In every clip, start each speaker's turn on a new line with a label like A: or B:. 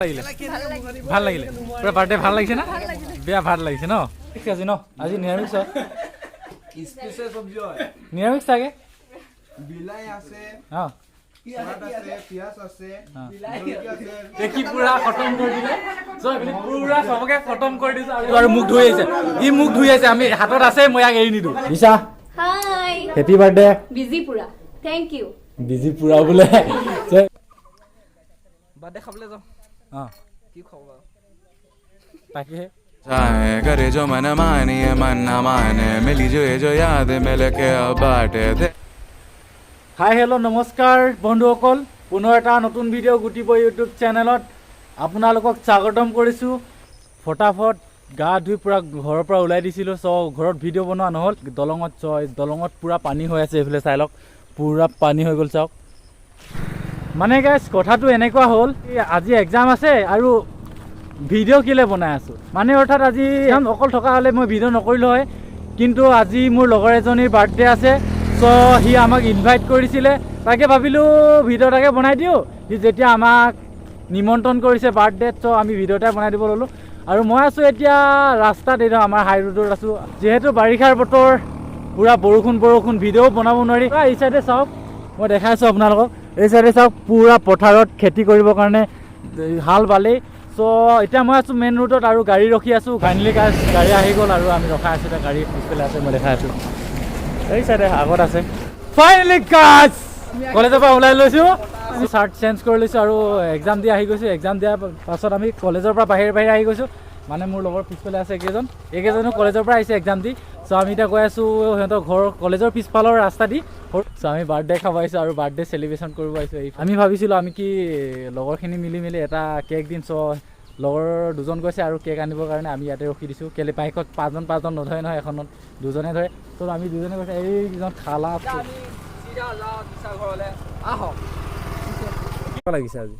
A: লাগিলে, ভাল লাগিলে। পুৰা বাৰ্থডে ভাল লাগিছে না বেয়া? ভাল লাগিছে ন? ঠিক আছে ন? আজি নিৰামিষ হয়।
B: স্পেচিয়েল চব্জি হয়।
A: নিৰামিষ চাগে।
B: বিলাহী আছে, চালাড আছে, পিঁয়াজ আছে, জলকীয়া আছে।
A: দেখি পুৰা খতম কৰি দিলে। চ, এইপিনে পুৰা চবকে খতম কৰি দিছে আৰু মোক ধুই আহিছে। ই মোক ধুই আহিছে। আমি হাতত আছে, মই ইয়াক এৰি নিদিওঁ। দিছা।
C: হাই।
A: Happy birthday.
C: Busy পুৰা, thank U.
A: Busy পুৰা বোলে।
D: বাৰ্থডে খাবলৈ যাওঁ। কি খাব বাৰু?
A: তাকে।
E: चाहे करे जो मन मानी है, मन न माने, मिली जो ये जो याद मिल के अब बांटे थे।
A: হাই, হেল্ল', নমস্কাৰ বন্ধুসকল। পুনৰ এটা নতুন ভিডিঅ' গুটিব ইউটিউব চেনেলত আপোনালোকক স্বাগতম কৰিছোঁ। ফটাফট গা ধুই পূৰা ঘৰৰ পৰা ওলাই দিছিলোঁ। চ' ঘৰত ভিডিঅ' বনোৱা নহ'ল। দলঙত, চ দলঙত পূৰা পানী হৈ আছে। এইফালে চাই লওক, পূৰা পানী হৈ গ'ল, চাওক। মানে গাইজ, কথাটো এনেকুৱা হ'ল, এই আজি এক্সাম আছে আৰু ভিডিঅ' কেলৈ বনাই আছোঁ, মানে অৰ্থাৎ আজি অকল থকা হ'লে মই ভিডিঅ' নকৰিলোঁ হয়, কিন্তু আজি মোৰ লগৰ এজনীৰ বাৰ্থডে আছে। চ' সি আমাক ইনভাইট কৰিছিলে, তাকে ভাবিলোঁ ভিডিঅ' এটাকে বনাই দিওঁ। সি যেতিয়া আমাক নিমন্ত্ৰণ কৰিছে বাৰ্থডেত, চ' আমি ভিডিঅ' এটাই বনাই দিব ল'লোঁ। আৰু মই আছোঁ এতিয়া ৰাস্তাত, এইটো আমাৰ হাই ৰোডত আছোঁ। যিহেতু বাৰিষাৰ বতৰ, পূৰা বৰষুণ বৰষুণ, ভিডিঅ'ও বনাব নোৱাৰি। এই চাইডে চাওক, মই দেখাই আছোঁ আপোনালোকক। এই চাইডে চাওক, পূৰা পথাৰত খেতি কৰিবৰ কাৰণে হাল বালেই। চ' এতিয়া মই আছোঁ মেইন ৰোডত আৰু গাড়ী ৰখি আছোঁ। ফাইনেলি গাড়ী আহি গ'ল আৰু আমি ৰখাই আছোঁ। এতিয়া গাড়ী পিছফালে আছে, মই দেখাই আছোঁ। এই চাইডে আগত আছে। ফাইনেলি গাইজ, কলেজৰ পৰা ওলাই লৈছোঁ, চাৰ্ট চেঞ্জ কৰি লৈছোঁ আৰু এক্সাম দি আহি গৈছোঁ। এক্সাম দিয়াৰ পাছত আমি কলেজৰ পৰা বাহিৰে বাহিৰে আহি গৈছোঁ। মানে মোৰ লগৰ পিছফালে আছে এইকেইজন, এইকেইজনো কলেজৰ পৰা আহিছে এক্সাম দি। চ' আমি এতিয়া গৈ আছোঁ সিহঁতৰ ঘৰ কলেজৰ পিছফালৰ ৰাস্তা দি। চ' আমি বাৰ্থডে খাব আহিছোঁ আৰু বাৰ্থডে চেলিব্ৰেশ্যন কৰিব আহিছোঁ। এই আমি ভাবিছিলোঁ আমি কি লগৰখিনি মিলি মিলি এটা কেক দিম। চ' লগৰ দুজন গৈছে আৰু কেক আনিবৰ কাৰণে, আমি ইয়াতে ৰখি দিছোঁ। কেলৈ বাইকত পাঁচজন পাঁচজন নধৰে নহয়, এখনত দুজনে ধৰে। ত' আমি দুজনে গৈছে। এইকেইজন খালা।
D: এতিয়া আমি চিধা যাওঁ দিশা ঘৰলৈ, আহক।
A: কেনেকুৱা লাগিছে আজি?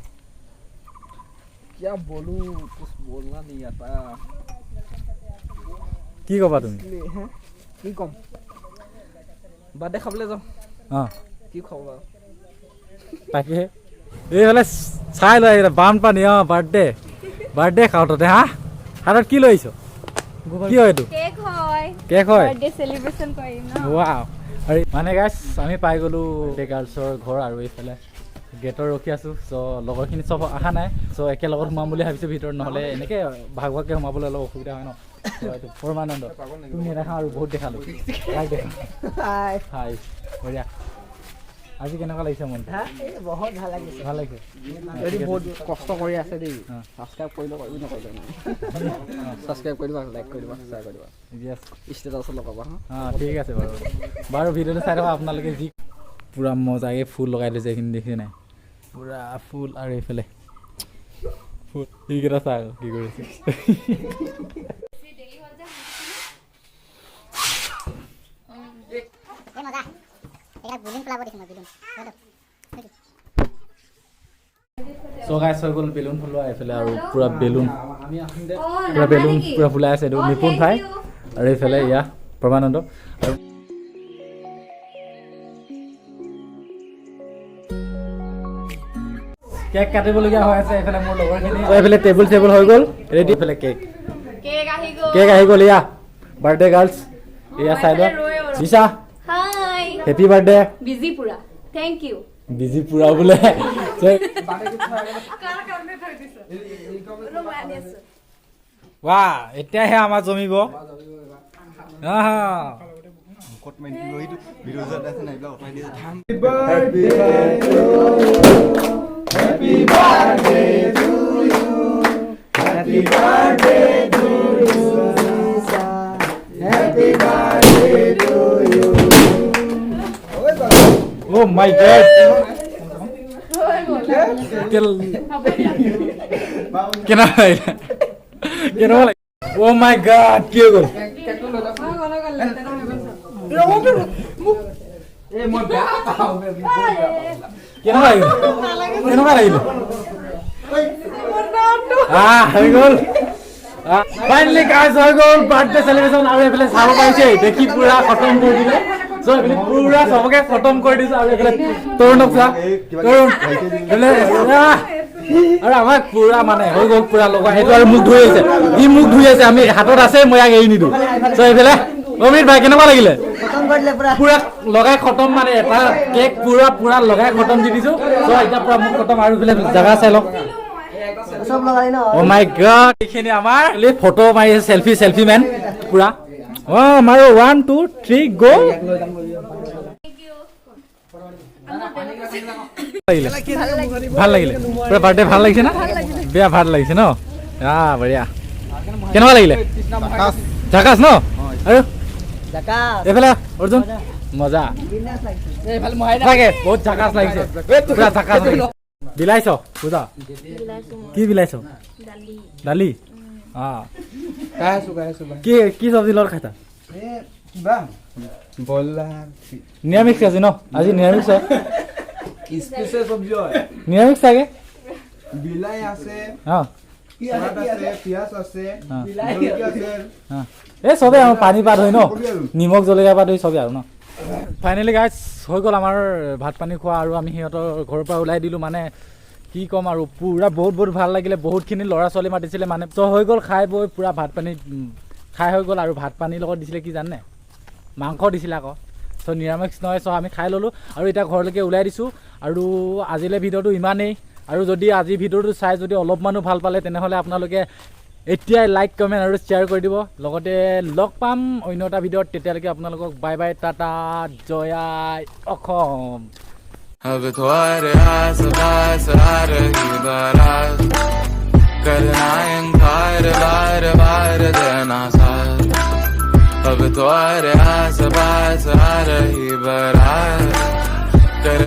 D: क्या बोलूं, कुछ बोलना नहीं आता।
A: কি ক'বা তুমি?
D: কি ক'ম? বাৰ্থডে খাবলৈ যাওঁ। কি খাব বাৰু?
A: তাকে, এইফালে চাই লৈ আহিলে বানপানী। বাৰ্থডে, বাৰ্থডে খাওঁ তাতে। হা, হাতত কি লৈ আহিছ? কি হয় এইটো?
C: কেক হয়।
A: কেক হয়।
C: বাৰ্থডে চেলিব্ৰেশ্যন কৰিম ন।
A: ৱাও। আৰু মানে গাইছ, আমি পাই গ'লোঁ গাৰ্লছৰ ঘৰ আৰু এইফালে গেটৰ ৰখি আছোঁ। চ' লগৰখিনি চব অহা নাই, চ' একেলগত সোমাম বুলি ভাবিছোঁ ভিতৰত। নহ'লে এনেকৈ ভাগ ভাগকৈ সোমাবলৈ অলপ অসুবিধা হয় ন। চ' এইটো পৰমানন্দ, তুমি নেদেখা আৰু বহুত দেখালোঁ, লাইক দেখা। হাই, বঢ়িয়া। আজি কেনেকুৱা লাগিছে মনটো?
D: বহুত ভাল লাগিছে।
A: ভাল লাগিছে।
D: যদি বহুত কষ্ট কৰি আছে দেই। ছাবস্ক্ৰাইব কৰিলে কৰিবি, নকৰিলে নাই। ছাবস্ক্ৰাইব কৰি দিবা, লাইক কৰি দিবা, শ্বেয়াৰ কৰি দিবা। ষ্টেটাছত লগাবা হা।
A: অঁ, ঠিক আছে বাৰু। বাৰু, ভিডিঅ'টো চাই থাকক আপোনালোকে। যি পূৰা মজাকৈ ফুল লগাই থৈছে, এইখিনি দেখি নাই? পূৰা ফুল আৰু এইফালে ফুল। এইকেইটা চা আকৌ কি কৰিছে।
C: দেৰি হ'ল যে।
F: এই মজা, এইবিলাক বেলুন ফুলাব দিছোঁ মই, বেলুন।
A: চ' গাইছ, হৈ গ'ল বেলুন ফুলোৱা এইফালে আৰু পূৰা বেলুন,
D: আমি আহিম দে।
A: পূৰা বেলুন পূৰা ফুলাই আছে। এইটো নিপুণ ভাই আৰু এইফালে ইয়া পৰমানন্দ আৰু কেক কাটিবলগীয়া হৈ আছে। এইফালে মোৰ লগৰখিনি, এইফালে টেবুল চেবুল হৈ গ'ল ৰেডি। এইফালে কেক।
C: কেক আহি গ'ল।
A: কেক আহি গ'ল। এয়া বাৰ্থডে গাৰ্লছ, এয়া চাই লোৱা। দিছা।
C: হাই।
A: Happy birthday.
C: Busy পুৰা, thank U.
A: Busy পুৰা বোলে।
C: কাৰ কাৰণে থৈ দিছে? মই আনি আছো।
A: ৱা, এতিয়াহে আমাৰ জমিব। আহা।
B: মুখত মাৰি দিব, সেইটো ভিডিঅ' আছে নাই, এইবিলাক উঠাই দিয়ে। Happy birthday to you, happy birthday to you, happy birthday to you.
A: Oh my God, কেনেকুৱা লাগিলে? কেনেকুৱা লাগিলে? অ' মাই গড, কি হৈ গ'ল?
D: এই মই বেয়া পাওঁ বে, বহুত বেয়া পাওঁ।
A: কেনেকুৱা লাগিলে? কেনেকুৱা লাগিলে? আহ, হৈ গ'ল। ফাইনেলি গাইজ, হৈ গ'ল বাৰ্থডে চেলিব্ৰেশ্যন। আৰু এইফালে চাব পাৰিছে, দেখি পুৰা খতম কৰি দিলে। চ' এইফালে পুৰা চবকে খতম কৰি দিছে। আৰু এইফালে তৰুণক চোৱা, তৰুণ এইফালে। আহ! আৰু আমাক পুৰা মানে হৈ গ'ল পুৰা লগা সেইটো। আৰু মোক ধুই আছে, ই মোক ধুই আছে। আমি হাতত আছে, মই ইয়াক এৰি নিদিওঁ। চ' এইফালে অমিত ভাই, কেনেকুৱা লাগিলে? পুৰা লগাই খতম, মানে এটা কেক পুৰা পুৰা লগাই খতম দি দিছো। চ' এতিয়া পুৰা মোক খতম। আৰু এইফালে জেগা চাই লওক। অ' মাই গড, এইখিনি আমাৰ ফটো মাৰি আছে, চেলফি চেলফি মেন পুৰা। অ' মাৰো, ওৱান টু থ্ৰী গ'।
C: Thank you.
A: লাগিলে, ভাল লাগিলে পুৰা বাৰ্থডে। ভাল লাগিছে না বেয়া? ভাল লাগিছে ন? বঢ়িয়া। কেনেকুৱা লাগিলে? ঝাকাছ ন? আৰু এইফালে অৰ্জুন, মজা লাগে, বহুত ঝাকাছ লাগিছে, পুৰা ঝাকাছ লাগিছে। বিলাইছ পূজা? কি বিলাইছ?
C: দালি।
A: দালি।
B: খাই আছো, খাই আছো।
A: কি কি চব্জি লগত খাইছা?
B: কিবা ব্ৰইলাৰ।
A: নিৰামিষ আজি ন? আজি নিৰামিষ হয়।
B: স্পেচিয়েল চব্জি হয়।
A: নিৰামিষ চাগে।
B: বিলাহী আছে, চালাড আছে, পিঁয়াজ আছে, জলকীয়া আছে।
A: এই চবেই আৰু পানী পাত হয় ন, নিমখ জলকীয়া পাত ধৰি চবেই আৰু ন। ফাইনেলি গাইজ, হৈ গ'ল আমাৰ ভাত পানী খোৱা আৰু আমি সিহঁতৰ ঘৰৰ পৰা ওলাই দিলোঁ। মানে কি ক'ম আৰু, পূৰা বহুত বহুত ভাল লাগিলে। বহুতখিনি ল'ৰা ছোৱালী মাতিছিলে মানে। ত' হৈ গ'ল খাই বৈ পূৰা ভাত পানী খাই হৈ গ'ল। আৰু ভাত পানীৰ লগত দিছিলে কি জানে? মাংস দিছিলে আকৌ। চ' নিৰামিষ নহয়। চ' আমি খাই ল'লোঁ আৰু এতিয়া ঘৰলৈকে ওলাই দিছোঁ। আৰু আজিলৈ ভিডিঅ'টো ইমানেই। আৰু যদি আজি ভিডিঅ'টো চাই যদি অলপমানো ভাল পালে, তেনেহ'লে আপোনালোকে এতিয়াই লাইক, কমেণ্ট আৰু শ্বেয়াৰ কৰি দিব। লগতে লগ পাম অন্য এটা ভিডিঅ'ত। তেতিয়ালৈকে আপোনালোকক বাই বাই, টাটা, জয় আই অসম।
E: अब तुम्हारे आस पास आ रही बारात, करना इनकार बार बार देना साथ। अब तुम्हारे आस पास आ रही बारात।